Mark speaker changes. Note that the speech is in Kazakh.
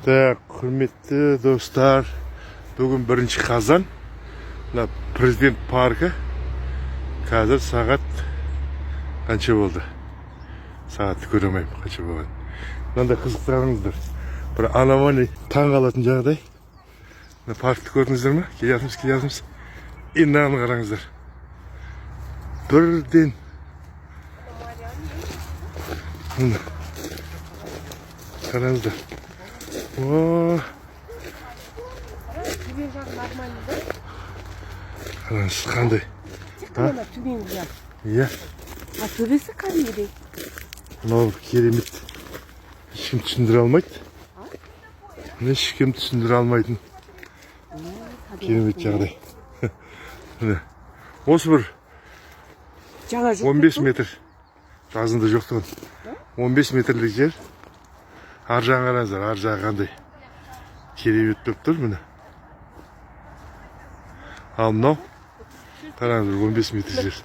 Speaker 1: Так, құрметті достар, бүгін 1 қазан, мына Президент паркі. Қазір сағат қанша болды? Сағатты көре алмаймын қанша болған. Мынандай қызықты қараңыздар. Бір аномалия, таң қалатын жағдай. Мына паркті көрдіңіздер ме? Келе жатырмыз, келе жатырмыз. И мынаны қараңыздар. Бірден міне, қараңыздар. О,
Speaker 2: Төмен жағы нормально да.
Speaker 1: қараңыз, қандай.
Speaker 2: Тек қана ана төменгі жақ.
Speaker 1: Иә.
Speaker 2: А төбесі кәдімгідей.
Speaker 1: Мынау керемет. Ешкім түсіндіре алмайды. Ешкім түсіндіре алмайтын керемет жағдай. Міне. Осы бір
Speaker 2: Жаңа жоқ.
Speaker 1: 15 метр. Жазында жоқ тұғын. 15 метрлік жер. Ар жағын қараңыздар, ар жағы қандай. Керемет болып тұр, міне. Ал мынау, қараңыздар, 15 метр жер.